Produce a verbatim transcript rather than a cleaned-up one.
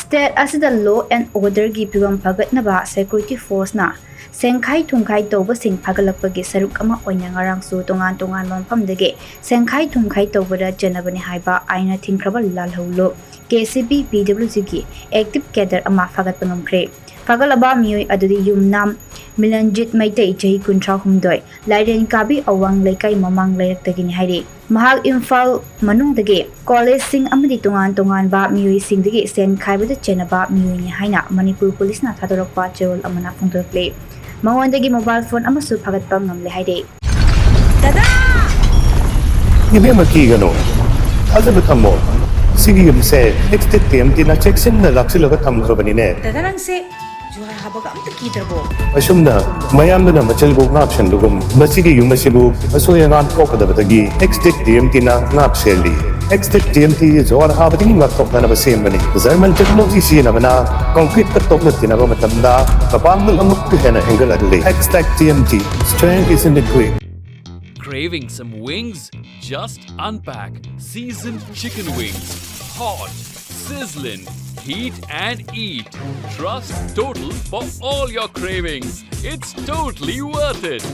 State ꯑꯁꯤꯗ law and orderꯒꯤ ꯐꯤꯕꯝ ꯐꯒꯠꯅꯕ security forceꯅ ꯁꯦꯡꯈꯥꯏ ꯊꯨꯝꯈꯥꯏ ꯇꯧꯕꯁꯤꯡ ꯐꯒꯠꯂꯛꯄꯒꯤ ꯁꯔꯨꯛ ꯑꯃ ꯑꯣꯏꯅ ꯉꯔꯥꯡꯁꯨ ꯇꯣꯉꯥꯟ ꯇꯣꯉꯥꯟꯕ ꯃꯐꯝꯗꯒꯤ ꯁꯦꯡꯈꯥꯏ ꯊꯨꯝꯈꯥꯏ ꯇꯧꯕꯗ ꯆꯦꯟꯅꯕꯅꯤ ꯍꯥꯏꯕ ꯑꯥꯏꯟꯅ ꯊꯤꯡꯈ꯭ꯔꯕ ꯂꯥꯜꯍꯧꯂꯨꯞ KCB PWGꯒꯤ active cadre ꯑꯃ ꯐꯥꯒꯠꯄ ꯉꯝꯈ꯭ꯔꯦ꯫ ꯐꯥꯒꯠꯂꯕ ꯃꯤꯑꯣꯏ ꯑꯗꯨꯗꯤ ꯌꯨꯝꯅꯥꯝ ꯃꯤꯂꯟꯖꯤꯠ ꯃꯩꯇꯩ, ꯆꯍꯤ ꯀꯨꯟꯊ꯭ꯔꯥ ꯍꯨꯝꯗꯣꯏ, ꯂꯥꯏꯔꯦꯟ ꯀꯥꯕꯤ ꯑꯋꯥꯡ ꯂꯩꯀꯥꯏ ꯃꯃꯥꯡ ꯂꯩꯔꯛꯇꯒꯤꯅꯤ ꯍꯥꯏꯔꯤ꯫ ꯃꯍꯥꯛ ꯏꯝꯐꯥꯜ ꯃꯅꯨꯡꯗꯒꯤ ꯀꯣꯂꯦꯖꯁꯤꯡ ꯑꯃꯗꯤ ꯇꯣꯉꯥꯟ ꯇꯣꯉꯥꯟꯕ ꯃꯤꯑꯣꯏꯁꯤꯡꯗꯒꯤ ꯁꯦꯟ ꯈꯥꯏꯕꯗ ꯆꯦꯟꯅꯕ ꯃꯤꯑꯣꯏꯅꯤ ꯍꯥꯏꯅ ꯃꯅꯤꯄꯨꯔ ꯄꯨꯂꯤꯁꯅ ꯊꯥꯗꯣꯔꯛꯄ ꯆꯦꯔꯣꯜ ꯑꯃꯅ ꯐꯣꯡꯗꯣꯔꯛꯂꯤ꯫ ꯃꯉꯣꯟꯗꯒꯤ mobile phone ꯑꯃꯁꯨ ꯐꯥꯒꯠꯄ ꯉꯝꯂꯦ ꯍꯥꯏꯔꯤ꯫ ꯗꯗꯥ! ꯏꯕꯦꯝꯃ, ꯀꯤꯒꯅꯨ, ꯊꯥꯖꯕ ꯊꯝꯃꯣ꯫ ꯁꯤꯒꯤ ꯌꯨꯝꯁꯦ ꯑꯦꯛꯁꯇꯦꯛ ꯇꯤ ꯑꯦꯝ ꯇꯤꯅ ꯆꯦꯛꯁꯤꯟꯅ ꯂꯥꯛꯁꯤꯜꯂꯒ ꯊꯝꯈ꯭ꯔꯕꯅꯤꯅꯦ꯫ ꯗꯗꯥ, ꯅꯪꯁꯦ ꯖꯨꯍꯥꯔ ꯍꯥꯕꯒ ꯑꯝꯇ ꯀꯤꯗ꯭ꯔꯕꯣ? ꯑꯁꯨꯝꯅ ꯃꯌꯥꯝꯗꯨꯅ ꯃꯆꯤꯜꯕꯨ ꯉꯥꯛ ꯁꯦꯟꯕꯒꯨꯝ, ꯃꯁꯤꯒꯤ ꯌꯨꯝ ꯑꯁꯤꯕꯨ ꯑꯁꯣꯏ ꯑꯉꯥꯝ ꯊꯣꯛꯀꯗꯕꯗꯒꯤ ꯑꯦꯛꯁꯇꯦꯛ ꯇꯤ ꯑꯦꯝ ꯇꯤꯅ ꯉꯥꯛ ꯁꯦꯜꯂꯤ꯫ ꯑꯦꯛꯁꯇꯦꯛ ꯇꯤ ꯑꯦꯝ ꯇꯤ ꯖꯨꯍꯥꯔ ꯍꯥꯕꯗꯒꯤ ꯉꯥꯛꯊꯣꯛꯅꯅꯕ ꯁꯦꯝꯕꯅꯤ꯫ ꯖꯔꯃꯟ ꯇꯦꯛꯅꯣꯂꯣꯖꯤ ꯁꯤꯖꯤꯟꯅꯕꯅ ꯀꯪꯀ꯭ꯔꯤꯠꯀ ꯇꯣꯛꯅ ꯇꯤꯟꯅꯕ ꯃꯇꯝꯗ ꯃꯄꯥꯡꯒꯜ ꯑꯃꯨꯛꯀ ꯍꯦꯟꯅ ꯍꯦꯟꯒꯠꯍꯜꯂꯤ꯫ Extact T M T, strength is in the grit. Craving some wings? Just unpack seasoned chicken wings. Hot, sizzling, heat and eat. Trust Total for all your cravings. It's totally worth it.